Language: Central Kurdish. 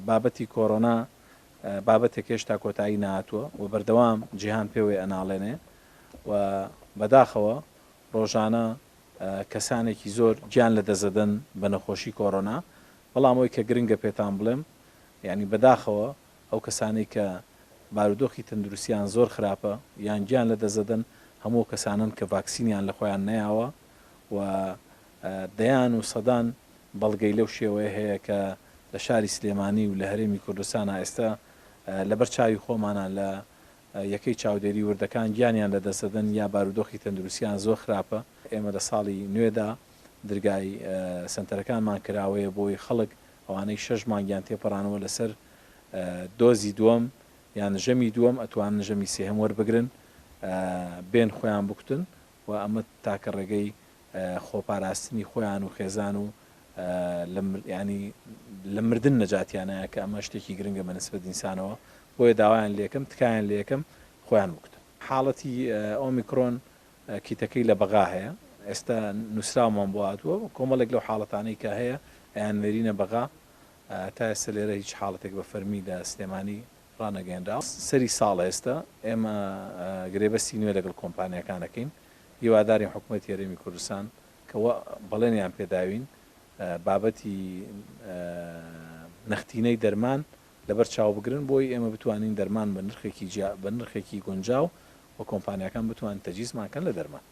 بابەتی کۆرۆنا بابەتێک هێشتا کۆتایی نەهاتووە و بەردەوام جیهان پێوەی ئەناڵێنێ و بەداخەوە ڕۆژانە کەسانێکی زۆر گیان لەدەستدەدەن بە نەخۆشی کۆرۆنا، بەڵام ئەوەی کە گرنگە پێتان بڵێم یانی بەداخەوە ئەو کەسانەی کە بارودۆخی تەندروستیان زۆر خراپە یان گیان لەدەستدەدەن هەموو ئەو کەسانەن کە ڤاکسینیان لە خۆیان نەیاوە و دەیان و سەدان بەڵگەی لەو شێوەیە هەیە کە لە شاری سلێمانی و لە هەرێمی کوردستانا ئێستا لەبەر چاوی خۆمانا لە یەکەی چاودێری وردەکان گیانیان لەدەستدەدەن یا بارودۆخی تەندروستیان زۆر خراپە. ئێمە لە ساڵی نوێدا درگای سەنتەرەکانمان کراوەیە بۆی خەڵک ئەوانەی شەش مانگیان تێپەڕانەوە لەسەر دۆزی دووەم یان ژەمی دووەم ئەتوانن ژەمی سێهەم وەربگرن بێن خۆیان بکوتن و ئەمە تاکە ڕێگەی خۆپاراستنی خۆیان و خێزان و لە یانی لە مردن نەجاتیانایە کە ئەمە شتێکی گرنگە بە نسبەت ئینسانەوە بۆیە داوایان لێکەم تکایان لێکەم خۆیان بکوتن. حاڵەتی ئۆمیکرۆن کیتەکەی لە بەغا هەیە ئێستا نوسراومان بۆ هاتووە کۆمەڵێک لەو حاڵەتانەی کە هەیە ئەیاننێرینە بەغا تا ئێستا لێرە هیچ حاڵەتێک بە فەرمی لە سلێمانی ڕانەگەیەنراوە. سەری ساڵ ئێستا ئێمە گرێبەستی نوێ لەگەڵ کۆمپانیاکان ئەکەین هیوادارین حکومەتی هەرێمی کوردستان کە وا بەڵێنیان پێداوین بابەتی نەختینەی دەرمان لەبەر چاو بگرن بۆی ئێمە بتوانین دەرمان بە نرخێکی جیا بە نرخێکی گونجاو و کۆمپانیاکان بتوانن تەجیزمان کەن لە دەرمان.